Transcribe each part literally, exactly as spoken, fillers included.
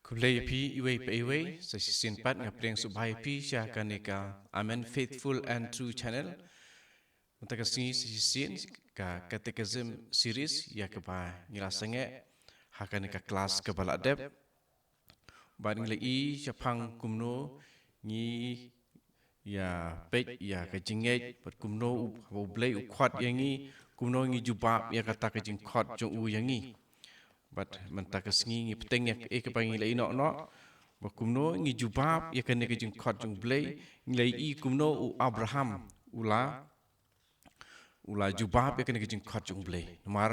Khublei ïa phi iwei pa iwei, sa shisien pat nga pdiang sngewbha ïa phi sha kane ka Amen Faithful and True Channel. Mynta ka sngi sa shisien ka Catechism series ïa kaba ngi la sangeh ha kane ka klas kaba la dep. Bad ngi la ïohi shaphang kumno ngi ïa peit ïa ka jingngeit, bad kumno u, u Blei u khot ïa ngi, kumno ngi jubab ïa kata ka jingkhot jong u ïa ngi. Bad mynta ka sngi ngi bteng ïa kaei kaba ngi la ïohi noh noh, bad kumno ngi jubab ïa kane ka jingkhot jong u Blei. Ngi la ïohi kumno u Abraham u la u la jubab ïa kane ka jingkhot jong u Blei. Namar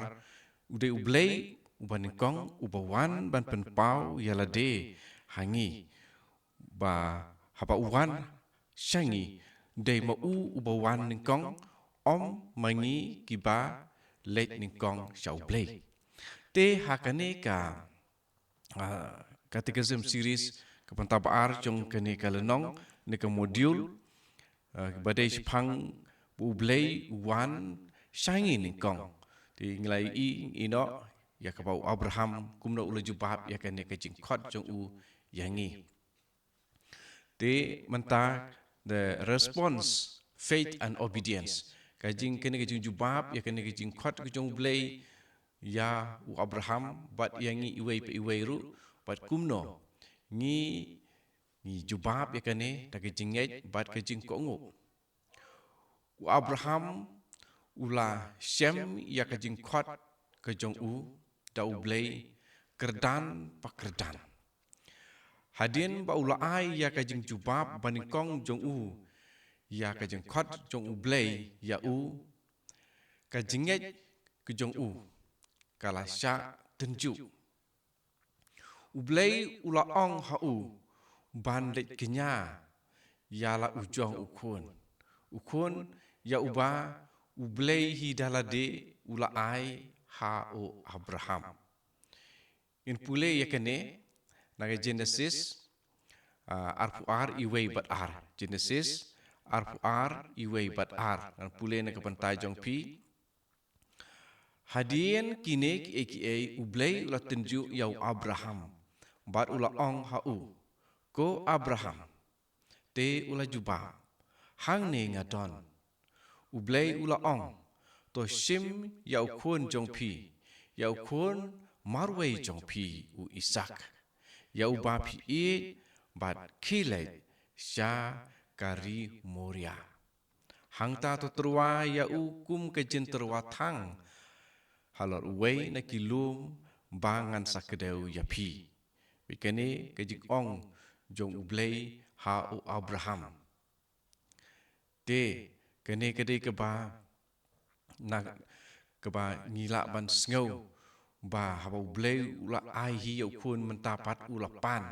u dei u Blei uba nyngkong uba wan ban pynpaw ïa lade ha ngi. Ba haba u wan sha ngi, dei ma u uba wan nyngkong, ym ma ngi kiba leit nyngkong sha u Blei. Te ha kane ka ah, Catechism series ka bynta ba ar jong kane ka lynnong, ne ka module, ah, ba dei shaphang ba u Blei u wan sha ngi nyngkong. Te ngi la ïohi noh ïa kaba u Abraham kumno u la jubab ïa kane ka jingkhot jong u ïa ngi. Te mynta the response, faith and obedience. Ka jing, kane ka jingjubab ïa kane ka jingkhot ka jong u Blei ïa u Abraham bad ïa ngi iwei pa iwei ruh, bad kumno ngi, ngi jubab ïa kane da ka jingngeit bad ka jingkohnguh. U Abraham u la shem ïa ka jingkhot ka jong u da u Blei kyrdan pa kyrdan. Hadien ba u la ai ïa ka jingjubab ba nyngkong jong u ïa ka jingkhot jong u Blei ïa u, ka jingngeit ka jong u ka la shah tynjuh. U Blei u la ong ha u ban leit kñia ïa la u jong u khun, u khun ïa uba u Blei hi da lade u la ai ha u Abraham. Ngin pule ïa kane na ka Genesis, ah, arphew ar, iwei bad ar. Genesis arphew ar, iwei bad ar. Ngan pule na ka bynta jong phi. Hadien kine kiei kiei u Blei u la tynjuh ïa u Abraham bad u la ong ha u, "Ko Abraham." Te u la jubab, "Hangne nga don." U Blei u la ong, "To shim ïa u khun jong phi, ïa u khun marwei jong phi u Isaak, ïa uba phi ïeit, bad khie leit sha ka ri Moria. Hangta to tyrwa ïa u kum ka jingtyrwa thang halor uwei na ki lum ba ngan sa kdew ïa phi." Bad kane ka jingong jong u Blei ha u Abraham. Te kane ka dei kaba na kaba ngi lah ban sngew ba haba u Blei u la ai hi ïa u khun mynta pat u la pan.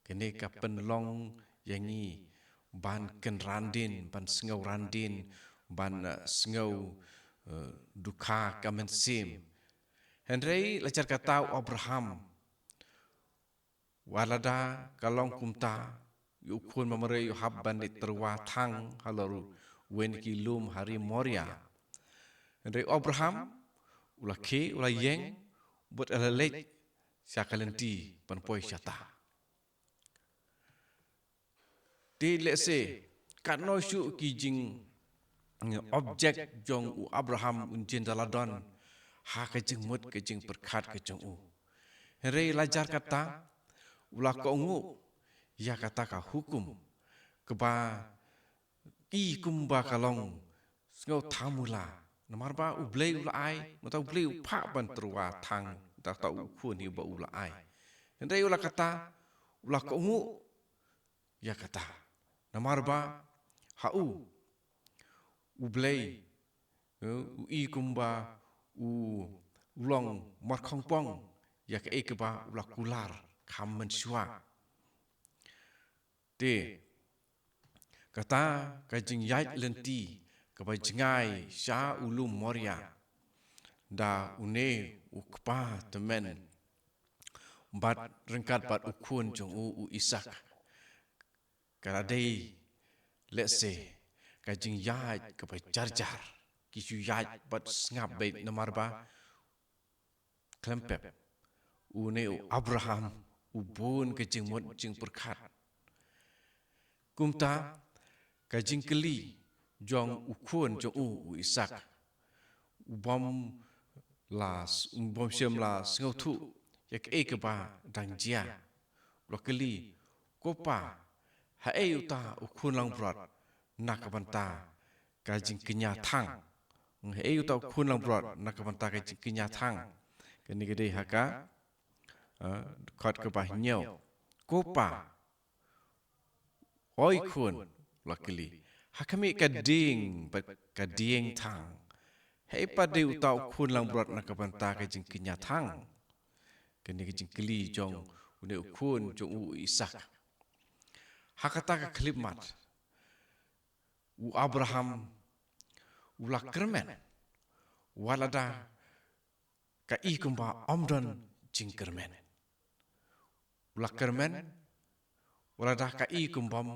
Kane ka pynlong ïa ngi ban kynran dien, ban sngew ran dien, ban, eh, sngew, eh, dukha ka mynsiem. Hynrei la jar kata u Abraham, wat lada ka long kumta, ïa u khun marwei u hap ban leit tyrwa thang halor uwei na ki lum ha ri Moria. Hynrei u Abraham u la khie, u la ïeng, bad u la leit sha ka lynti ban poi shata. Te lehse katno shuh ki jing, eh, object jong u Abraham un jin da la don ha ka jingmut ka jingpyrkhat ka jong u. Hynrei la jar kata u la kohnguh ïa kata ka hukum kaba i kumba ka long sngewthamula. Namar ba u Blei u la ai, mynta u Blei u phah ban tyrwa thang da uta u khun hi ba u la ai. Hynrei u la kata, u la kohnguh ïa kata. Namar ba ha u, u Blei, eh, u i kumba u long markhongpong ïa kaei kaba u la kular kham mynshuwa. Te kata ka jingïaid lynti kaba jngai sha u lum Moria da une u kpa tymmen bad ryngkat bad u khun jong u, u Isaak, ka la dei lehse ka jingïaid kaba jar jar. Ki shu ïaid bad sngap beit namar ba khlem pep une u Abraham u bun ka jingmut jingpyrkhat. Kumta ka jingkylli jong u khun jong u, u Isak, u bym la, u bym shym la sngewthuh ïa kaei kaba dang jia. U la kylli, "Ko pa, haei uta u khun langbrot na ka bynta ka jingkñia thang? Haei uta u khun langbrot na ka bynta ka jingkñia thang?" Kane ka dei ha ka, eh, dkhot kaba hynñiew. "Ko pa, oi khun," u la kylli, "ha khmih ka dieng bad ka dieng thang, haei pat dei uta u khun langbrot na ka bynta ka jingkñia thang?" Kane ka jingkylli jong une u khun jong u, u Isak. Ha kata ka khyllipmat, u Abraham u la kyrmen, wat lada ka i kumba ym don jingkyrmen. U la kyrmen, wat lada ka i kumba ym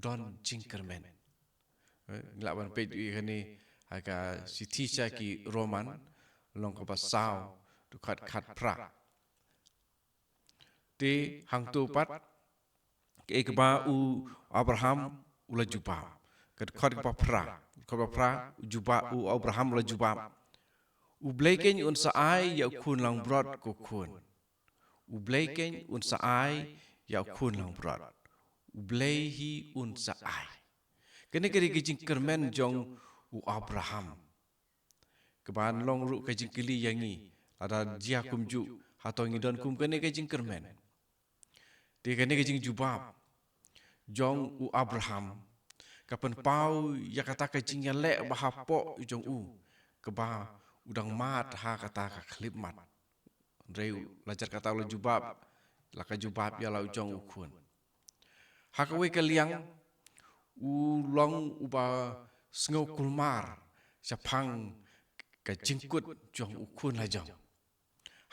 don jingkyrmen. Eh, ngi lah ban peit ïa kane ha ka shithi sha ki Roman, lynnong kaba saw, dkhot khatphra. Te hangto pat, kaei kaba u Abraham u la jubab. Ka dkhot kaba phra, dkhot kaba phra, u jubab, u Abraham u la jubab, "U Blei keiñ un sa ai ïa u khun langbrot, ko khun. U Blei keiñ un sa ai ïa u khun langbrot. U Blei hi un sa ai." Kane ka dei ka jingkyrmen jong u Abraham. Kaba long ruh ka jingkylli ïa ngi, lada jia kumjuh, hato ngi don kum kane ka jingkyrmen? Te kane ka jingjubab jong u Abraham ka pynpaw ïa kata ka jingïaleh ba hapoh jong u, kaba u dang mad ha kata ka khyllipmat. Hynrei u la jar kata u la jubab, la ka jubab ïa la u jong u khun. Ha kawei ka liang, u long uba sngew kulmar shaphang ka jingkut jong u khun lajong.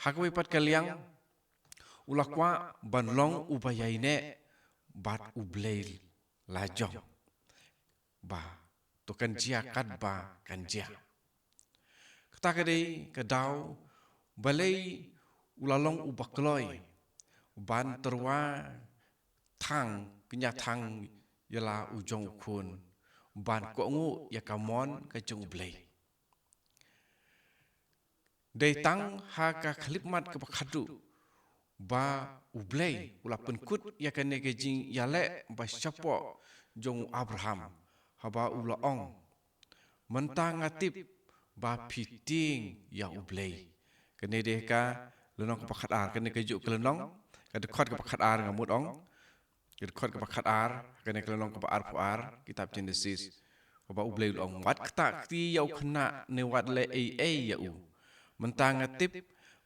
Ha kawei pat ka liang, u la kwah ban long uba ïaineh bad U Blei lajong, ba to kan jia katba kan jia. Kata ka dei ka daw balei u la long uba kloi ban tyrwa thang, kñia thang ïa la u jong u khun, ban kohnguh ïa ka mon ka jong U Blei. Dei tang ha ka khyllipmat kaba khadduh ba U Blei u la pynkut ïa kane ka jingïaleh ba shapoh jong u Abraham, haba u la ong, "Mynta nga tip ba phi tieng ïa U Blei." Kane dei ka lynnong kaba khatar, kane kajuh ka lynnong, ka dkhot kaba khatar nga mut ong, ka dkhot kaba khatar, kane ka lynnong kaba arphew ar, kitab Jenesis. Haba U Blei u la ong, "Wat kata kti ïa u khynnah ne wat leh ei ei ïa u. Mynta nga tip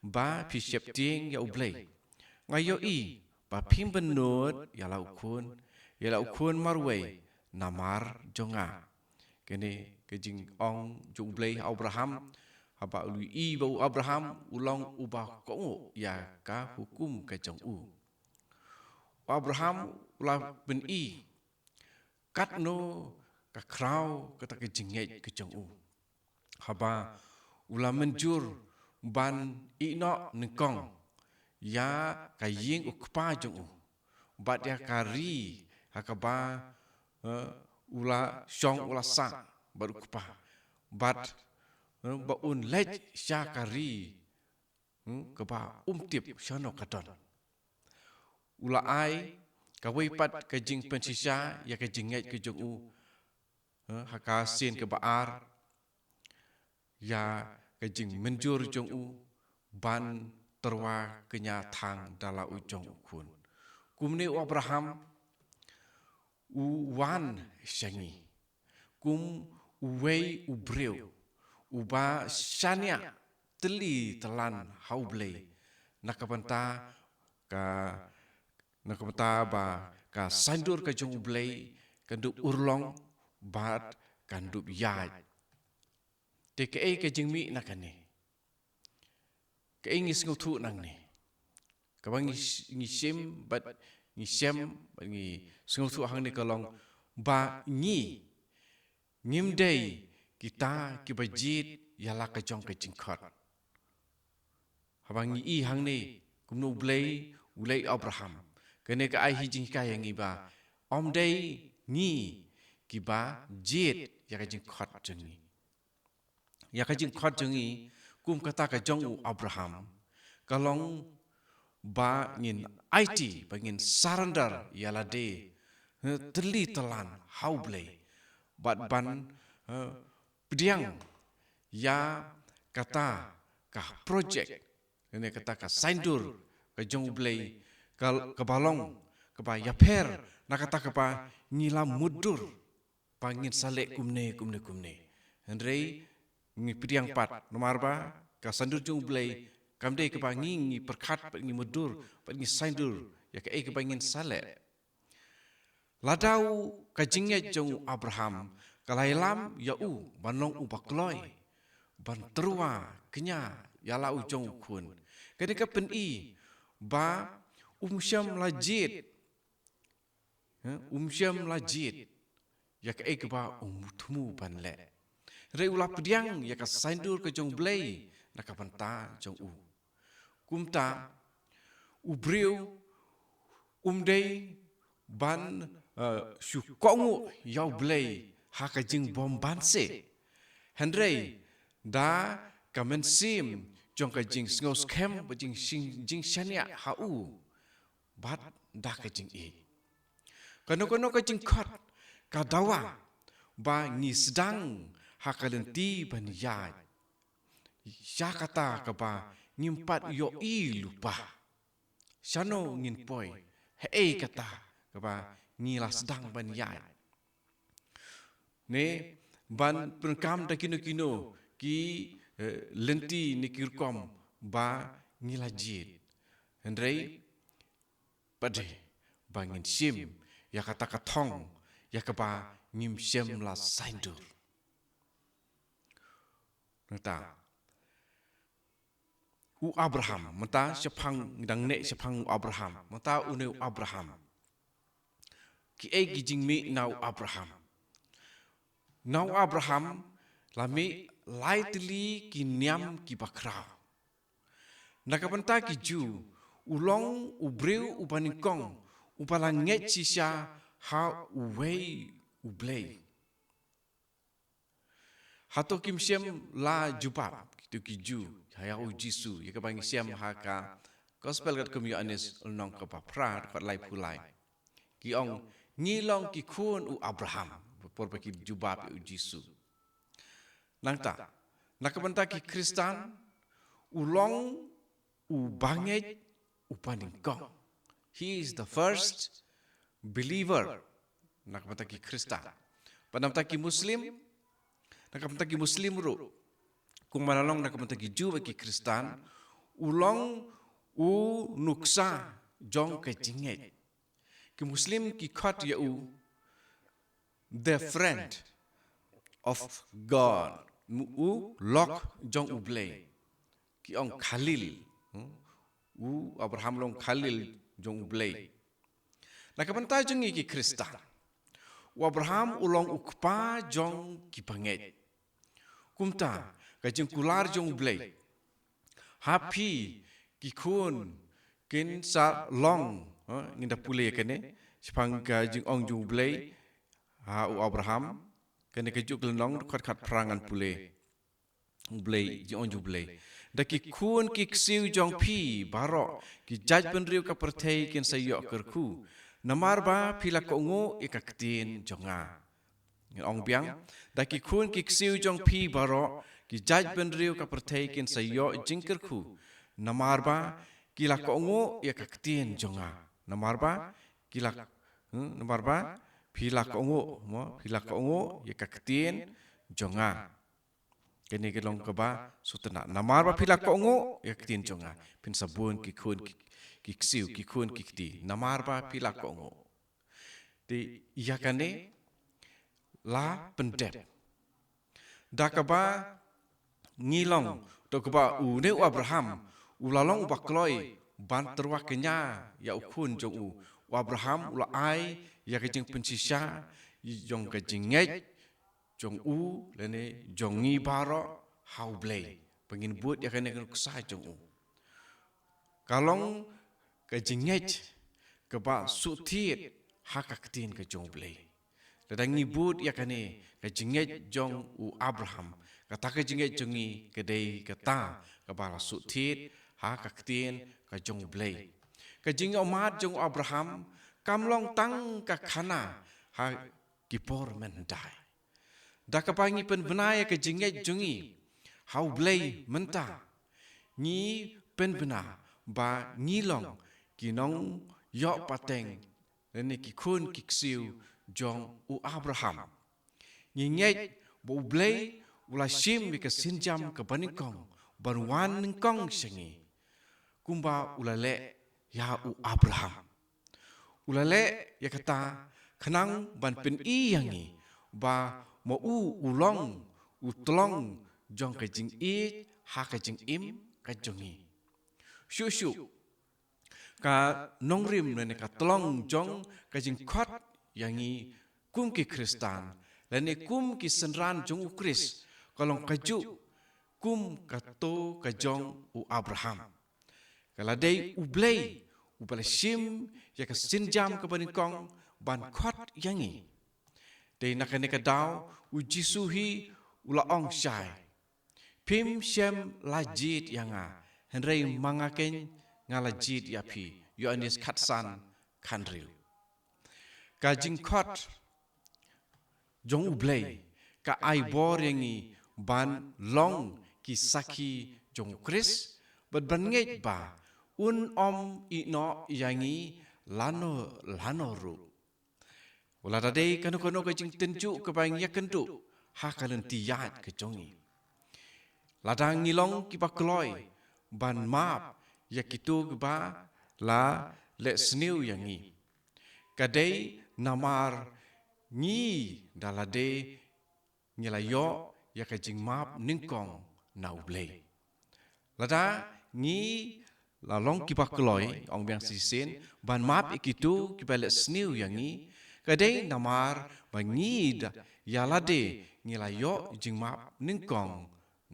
ba phi sheptieng ïa U Blei. Nga ïohi ba phim bynnud ïa la u khun, ïa la u khun marwei namar jong nga." Kane ka jingong jong U Blei ha u Abraham, haba u ïohi ba u Abraham u long uba kohnguh ïa ka hukum ka jong u. U Abraham u la pyni katno ka khraw kata ka jingngeit ka jong u, haba u la mynjur ban ïehnoh nyngkong ïa ka ïing u kpa jong u, bad ïa ka ri ha kaba, eh, u la shong, u la sah bad u kpa, bad, eh, ba un leit sha ka ri, hmm, kaba um tip shano ka don. U la ai kawei pat ka jingpynshisha ïa ka jingngeit ka jong u, eh, ha ka sien kaba ar, ïa ka jingmynjur jong u ban tyrwa kñia thang da la u jong u khun. Kumne u Abraham u wan sha ngi kum uwei u briew uba shaniah tylli tyllan ha U Blei, na ka bynta ka, na ka bynta ba ka saiñdur ka jong U Blei kan dup urlong bad kan dup ïaid. Te kaei ka jingmih na kane? Kaei ngi sngewthuh nangne? Kaba ngi, ngi shim bad ngi shem bad ngi sngewthuh hangne ka long ba ngi, ngim dei kita kiba jied ïa la ka jong ka jingkhot. Haba ngi i hangne kumno U Blei u u leh Abraham. Kane ka ai hi jinghikai ïa ngi ba ym dei ngi kiba jied ïa ka jingkhot jong ngi. Ïa ka jingkhot jong ngi kum kata ka jong u Abraham ka long ba ngin aiti, ba ngin surrender ïa lade, eh, tylli tyllan ha u Blei. Bad ban, eh, pdiang ïa kata ka project, ne kata ka saindur ka jong u Blei, ka, kaba long kaba ïapher na kata kaba ngi la mutdur ba ngin sa leh kumne, kumne, kumne. Hynrei ngi pdiang pat, namar ba ka saindur jong u Blei kam dei kaba ngi, ngi pyrkhat bad ngi mutdur bad ngi saindur ïa kaei kaba ngin sa leh. Lada u ka jingngeit jong u Abraham ka la ïalam ïa u ban long uba kloi, ban tyrwa kñia ïa la u jong u khun, kane ka pyni ba um shym la jied, eh, um shym la jied ïa kaei kaba um thmu ban leh. Hynrei u la pdiang ïa ka saindur ka jong u Blei na ka bynta jong u. Kumta u briew um dei ban, eh, shu kohnguh ïa u Blei ha ka jingbymman seh, hynrei da ka mynsiem jong ka jingsngewskhem bad jing, jingshaniah ha u bad da ka jingïeit. Kano kano ka jingkhot ka dawa ba ngi sdang ha ka lynti ban ïaid sha kata kaba ngim pat ïohi lypa. Shano ngin poi? Haei kata kaba ngi la sdang ban ïaid? Ne ban pyndonkam da kino kino ki, eh, lynti ne ki rukom ba ngi la jied. Hynrei pat de ba ngin shim ïa kata ka thong ïa kaba ngim shym la saindur. Nangta u Abraham, mynta shaphang, ngi dang neh shaphang u Abraham, mynta une u Abraham. Kiei ki jingmih na u Abraham? Na u Abraham la mih lai tylli ki niam kiba khraw. Na ka bynta ki Jiw, u long u briew uba nyngkong uba la ngeit shisha ha uwei u Blei. Hato kim shym la jubab kito ki Jiw ïa u Jisu, ïa kaba ngi shem ha ka Gospel katkum u Ïoannis lynnong kaba phra dkhot laiphew lai? Ki ong, ngi long ki khun u Abraham, por ba ki jubab ïa u Jisu. Nangta na ka bynta ki Khristan, u long uba ngeit uba nyngkong. He is the first believer na ka bynta ki Khristan. Bad na ka bynta ki Muslim, na ka bynta ki Muslim ruh, kumba la long na ka bynta ki Jiw bad ki Khristan, u long u nuksa jong ka jingngeit. Ki Muslim ki khot ïa u the friend of God, u lok jong u Blei. Ki ong Khalil. Hmm? U Abraham long Khalil jong u Blei. Na ka bynta jong ngi ki Khristan, u Abraham u long u kpa jong ki bangeit. Kumta ka jingkular jong u Blei ha phi ki khun kin sa long, ha, ngin da pule kane shaphang ka jingong jong u Blei ha u Abraham. Kane ka juh ka lynnong dkhot khatphra ngan pule. U Blei, jingong jong u Blei: Da ki khun ki ksiew jong phi baroh ki jaitbynriew ka pyrthei kin sa ïoh kyrkhu, namar ba phi la kohnguh ïa ka ktien jong nga. Ngan ong biang: Da ki khun ki ksiew jong phi baroh ki jaitbynriew ka pyrthei kin sa ïoh jingkyrkhu, namar ba ki la kohnguh ïa ka ktien jong nga. Namar ba ki la, hmm, namar ba phi la kohnguh, mo, phi la kohnguh ïa ka ktien jong nga. Kane ka long kaba sngewtynnat. Namar ba phi la kohnguh ïa ka ktien jong nga, phin sa bun ki khun ki, ki ksiew, ki khun ki kti. Namar ba phi la kohnguh. Te ïa kane la pyndep da kaba ngi long, da kaba une u Abraham u la long uba kloi ban tyrwa kñia ïa u khun jong u. U Abraham u la ai ïa ka jingpynshisha jong ka jingngeit jong u lane jong ngi baroh ha u Blei, ba ngin bud ïa kane ka nuksa jong u. Ka long ka jingngeit kaba suk thied ha ka ktien ka jong U Blei. Lada ngi bud ïa kane ka jingngeit jong u Abraham, kata ka jingngeit jong ngi ka dei kata kaba la suk thied ha ka ktien ka jong U Blei. Ka jingïohmad jong u Abraham kam long tang ka khana ha ki por mynhyndai. Da kaba ngi pynbna ïa ka jingngeit jong ngi ha U Blei mynta, ngi pynbna ba ngi long ki nongïoh pateng lane ki khun ki ksiew jong u Abraham. Ngi ngeit ba U Blei u la shim ïa ka sienjam kaba nyngkong ban wan nyngkong sha ngi, kumba u la leh ïa u Abraham. U la leh ïa kata khnang ban pyni ïa ngi ba ma u u long u tlong jong ka jingïeit ha ka jingim ka jong ngi. Shuh shuh ka nongrim lane ka tlong jong ka jingkhot ïa ngi kum ki Khristan lane kum ki synran jong U Khrist ka long kajuh kum kato ka jong u Abraham. Ka la dei U Blei uba la shim ïa ka sienjam kaba nyngkong ban khot ïa ngi. Dei na kane ka daw u Jisu hi u la ong shai: Phim shym la jied ïa nga, hynrei ma nga keiñ nga la jied ïa phi. Ïoannis khatsan khathynriew. Ka jingkhot jong U Blei ka ai bor ïa ngi ban long ki sakhi jong U Khrist bad ban ngeit ba un ym ïehnoh ïa ngi lano lano ruh. Lada dei kano kano ka jingtynjuh kaba ngi ïakynduh ha ka lynti ïaid ka jong ngi, lada ngi long kiba kloi ban map ïa kito kiba la leh sniew ïa ngi, ka dei namar ngi da lade ngi la ïoh ïa ka jingmap nyngkong na U Blei. Lada ngi la long kiba kloi, ong biang shisien, ban map ïa kito kiba leh sniew ïa ngi, ka dei namar ba ngi da ïa lade ngi la ïoh jingmap nyngkong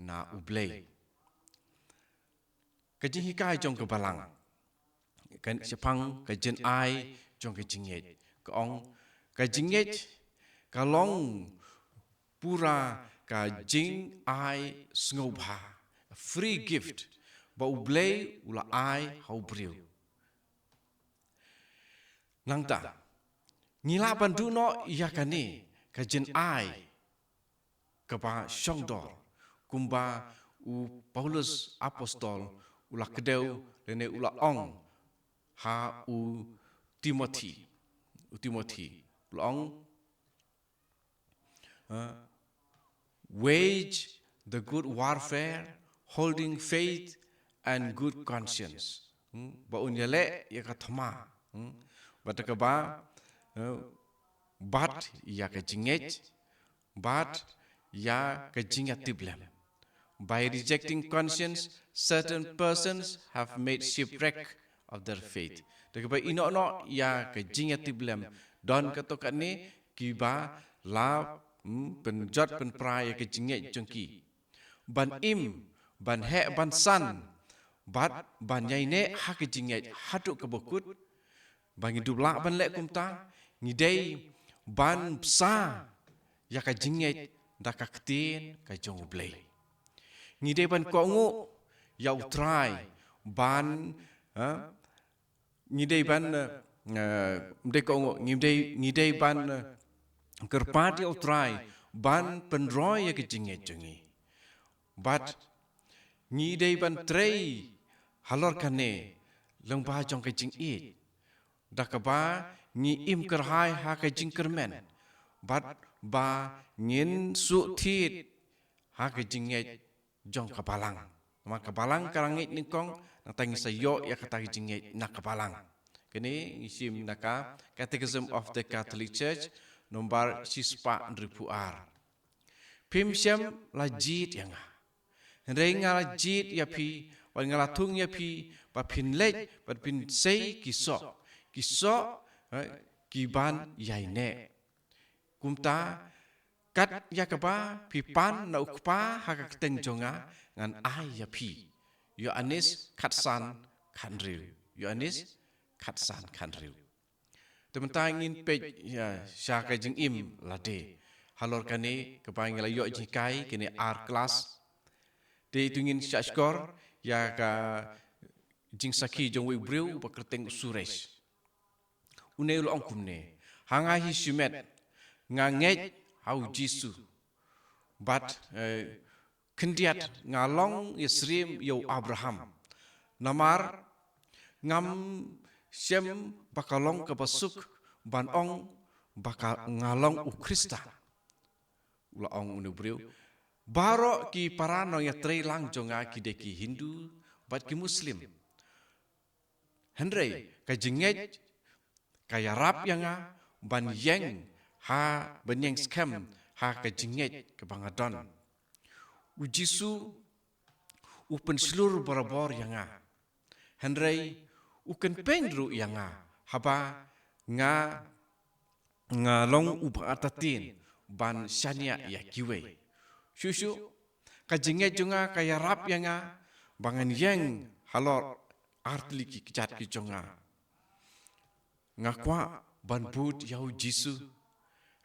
na U Blei. Ka jinghikai jong ka Balang kan shaphang ka jingai jong ka jingngeit. Ka ong, ka jingngeit ka long pura ka jingai sngewbha, a free gift ba U Blei u la ai ha u briew. Nangta ngi lah ban duh noh ïa kane ka jingai kaba shongdor, kumba u Paulus apostol u la kdew lane u la ong ha u Timothi, u Timothi u la ong, uh, wage the good warfare, holding faith and good conscience. Hmm? Ba un ïaleh ïa ka thma. Hmm? Bad kaba, uh, bat ïa ka jingngeit, bat ïa ka jingïatiplem. By rejecting conscience, certain persons have made shipwreck of their faith. Da kaba ïehnoh noh ïa ka jingïatiplem, don katto katne kiba la, hmm, pynjot pynpra ïa ka jingngeit jong ki. Ban im, ban heh, ban san, bad ban ïaineh ha ka jingngeit haduh kaba kut, ba ngi dup lah ban leh kumta, ngi dei ban bsa ïa ka jingngeit da ka ktien ka jong U Blei. Ngi dei ban kohnguh ïa U Trai ban, ha, ngi dei ban, eh, eh, dei kohnguh, ngi dei, ngi dei ban, eh, kyrpad ïa U Trai ban pynroi ïa ka jingngeit jong ngi. Bad ngi dei ban trei halor kane lyngba jong ka jingïeit, da kaba ngi im kyrhai ha ka jingkyrmen, bad ba ngin suk thied ha ka jingngeit jong ka Balang. Namar ka Balang ka la ngeit nyngkong, nangta ngi sa ïoh ïa kata ka jingngeit na ka Balang. Kane ngi shim na ka Catechism of the Catholic Church, nombar shispah hynriewphew ar. Phim shym la jied ïa nga, hynrei nga la jied ïa phi, bad nga la thung ïa phi ba phin leit bad phin sei ki soh, ki soh, eh, ki ban ïaineh. Kumta, kat ïa kaba phi pan na U Kpa ha ka kyrteng jong nga, ngan ai ïa phi. Ïoannis khatsan khathynriew. Ïoannis khatsan khathynriew. Te mynta ngin peit ïa sha ka jingim lade. Halor kane kaba ngi la ïoh jinghikai kane ar klas. Te to ngin shah shkor ïa ka jingsakhi jong uwei u briew ba kyrteng u Suresh. Une u la ong kumne. Ha nga hi shimet, nga ngeit ha u Jisu. Bad, eh, khyndiat nga long ïasyriem ïa u Abraham. Namar ngam shem ba ka long kaba suk ban ong ba ka nga long u Khrista. U la ong une u briew. Baroh ki para nongïatreilang jong nga ki dei ki Hindu bad ki Muslim. Hynrei ka jingngeit ka ïarap ïa nga ban ïeng ha, ban ïeng skhem ha ka jingngeit kaba nga don. U Jisu u pynshlur barabor ïa nga. Hynrei u kynpeiñ ruh ïa nga haba nga nga long uba artatien ban shaniah ïa kiwei. Shuh shuh ka jingngeit jong nga ka ïarap ïa nga ba ngan ïeng halor artylli ki kjat ki jong nga. Nga kwah ban bud ïa u Jisu.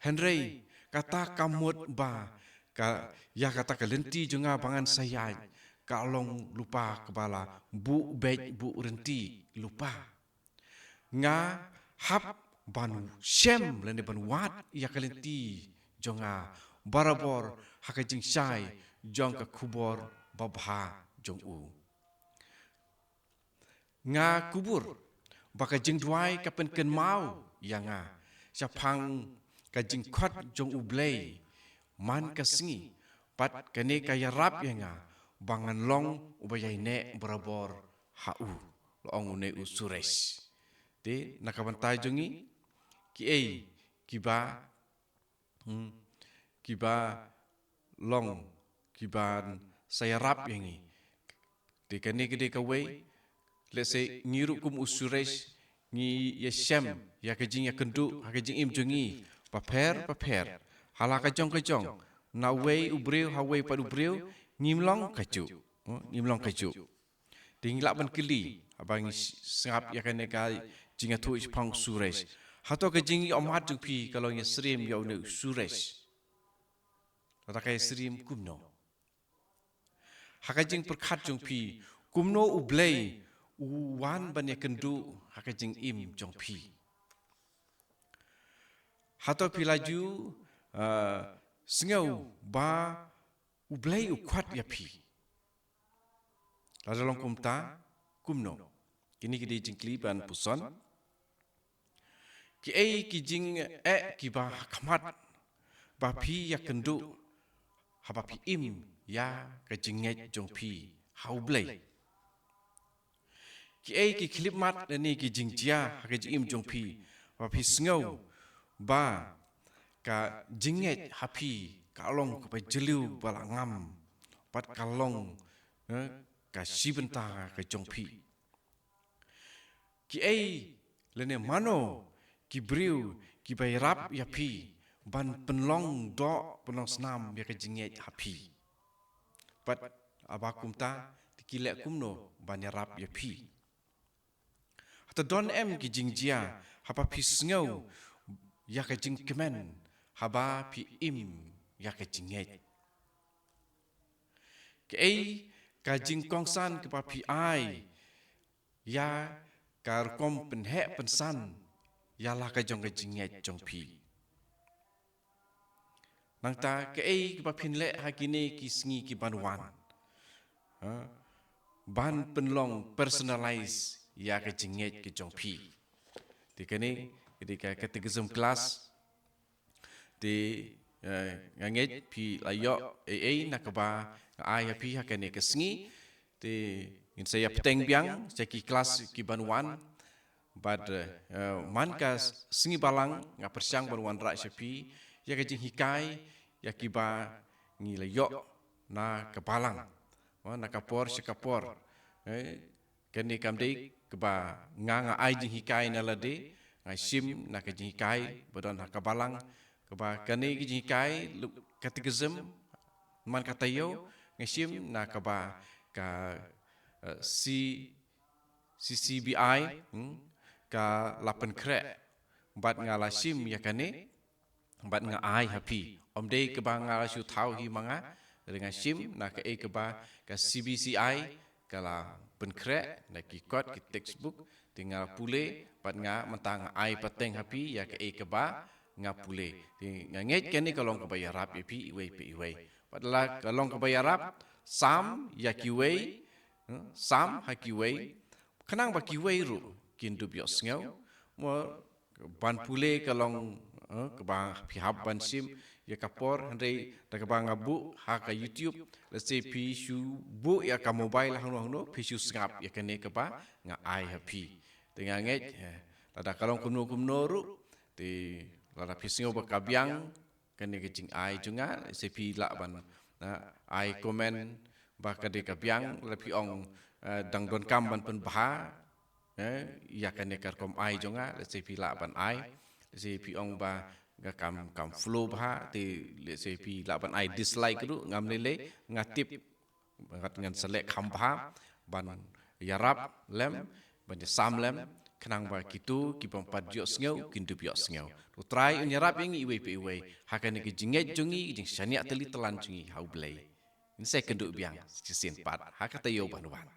Hynrei kata ka mut ba ka, ïa kata ka lynti jong nga ba ngan sa ïaid ka long lypa kaba la buh beit buh rynti lypa. Nga hap ban shem lane ban wad ïa ka lynti jong nga barabor ha ka jingshai jong ka khubor babha jong u. Nga kubur ba ka jingduwai ka pynkynmaw ïa nga shaphang ka jingkhot jong U Blei man ka sngi, bad kane ka ïarap ïa nga ba ngan long uba ïaineh barabor ha u, la ong une u Suresh. Te na ka bynta jong ngi, kiei kiba, hmm, kiba long, kiban sa ïarap ïa ngi. Te kane ka dei kawei, let's say, ngi ruh kum u Suresh, ngi ïashem ïa ka jingïakynduh ha ka jingim jong ngi bapher bapher, ha la ka jong ka jong, na uwei u briew ha uwei pat u briew, ngim long kajuh. Hmm, ngim long kajuh. Te ngi lah ban kylli, haba ngi s-, sngap ïa kane ka jingïathuh shaphang u Suresh. Hato ka jingïohmad jong phi ka long ïasyriem ïa une u Suresh? Lada ka ïasyriem kumno? Ha ka jingpyrkhat jong phi, kumno U Blei u wan ban ïakynduh ha ka jingim jong phi? Hato phi la ju, ah, sngew ba U Blei u khot ïa phi? Lada long kumta, kumno? Kine ki dei jingkylli ban puson. Kiei ki jingeh kiba ha khmat ba phi ïakynduh haba phi im ïa ka jingngeit jong phi ha U Blei? Kiei ki khyllipmat lane ki jingjia ha ka jingim jong phi ba phi sngew ba ka jingngeit ha phi ka long kaba jylliew ba la ngam, bad ka long, eh, ka shi bynta ka jong phi? Kiei lane mano ki briew kiba ïarap ïa phi ban pynlong doh pynlong snam ïa ka jingngeit ha phi? Bad haba kumta, te ki leh kumno ban ïarap ïa phi? Hato don em ki jingjia haba phi sngew ïa ka jingkmen haba phi im ïa ka jingngeit? Kaei ka jingkongsan kaba phi ai ïa ka rukom pynheh pynsan ïa la ka jong ka jingngeit jong phi? Nangta kaei kaba phin leh ha kine ki sngi ki ban wan? Ha? Ban pynlong personalize ïa ka jingngeit ka jong phi. Te kane, ka dei ka catechism class. Te, eh, nga ngeit phi la ïoh ei ei na kaba nga ai ha phi ha kane ka sngi. Te ngin sa ïa bteng biang sha ki klas ki ban wan. Bad, eh, man ka sngi balang nga pyrshang ban wanrah sha phi ïa ka jinghikai ïa kiba ngi la ïoh na ka balang. Na ka por sha ka por. Eh, Kane kam dei kaba nga, nga ai jinghikai na lade, nga shim na ka jinghikai ba don ha ka balang, kaba kane ka jinghikai, lu-, catechism, man ka taïew, nga shim na kaba ka, eh, C-, C C B I, hmm, ka la pynkhreh bad nga la shim ïa kane bad nga ai ha phi. Ym dei kaba nga la shu thaw hi ma nga, hynrei nga shim na kaei kaba ka C B C I ka la pynkhreh na ki kot ki textbook, te nga pule bad nga mynta nga ai pateng ha phi ïa kaei kaba nga pule. Te nga ngeit kane ka long kaba ïarap ïa phi iwei pa iwei. Bad la ka long kaba ïarap, sam ïa kiwei, eh, sam ha kiwei, khnang ba kiwei ruh kin dup ïohsngew. Mo ban pule ka long, eh, kaba phi hap ban shim ïa ka por, hynrei da kaba nga buh ha ka YouTube, lehse phi shu buh ïa ka mobile hangno hangno, phi shu sngap ïa kane kaba nga ai ha phi. Te nga ngeit, eh, lada ka long kumno kumno ruh, te lada phi sngew ba ka biang kane ka jingai jong nga, lehse phi lah ban, eh, ai comment ba ka dei ka biang, lada phi ong, eh, dang donkam ban pynbha, eh, ïa kane ka rukom ai jong nga, lehse phi lah ban ai, lehse phi ong ba nga kam, kam flow bha, te lehse phi lah ban ai dislike ruh, ngam lei lei, nga tip, ngat ngan sa leh kham bha ban ïarap lem, ban ïasam lem, khnang ba kito ki bym pat ïohsngew kin dup ïohsngew. U Trai un ïarap ïa ngi iwei pa iwei ha kane ka jingngeit jong ngi, ka jingshaniah tylli tlan jong ngi ha U Blei. Ngin sa ïakynduh biang shisien pat ha ka taïew ban wan.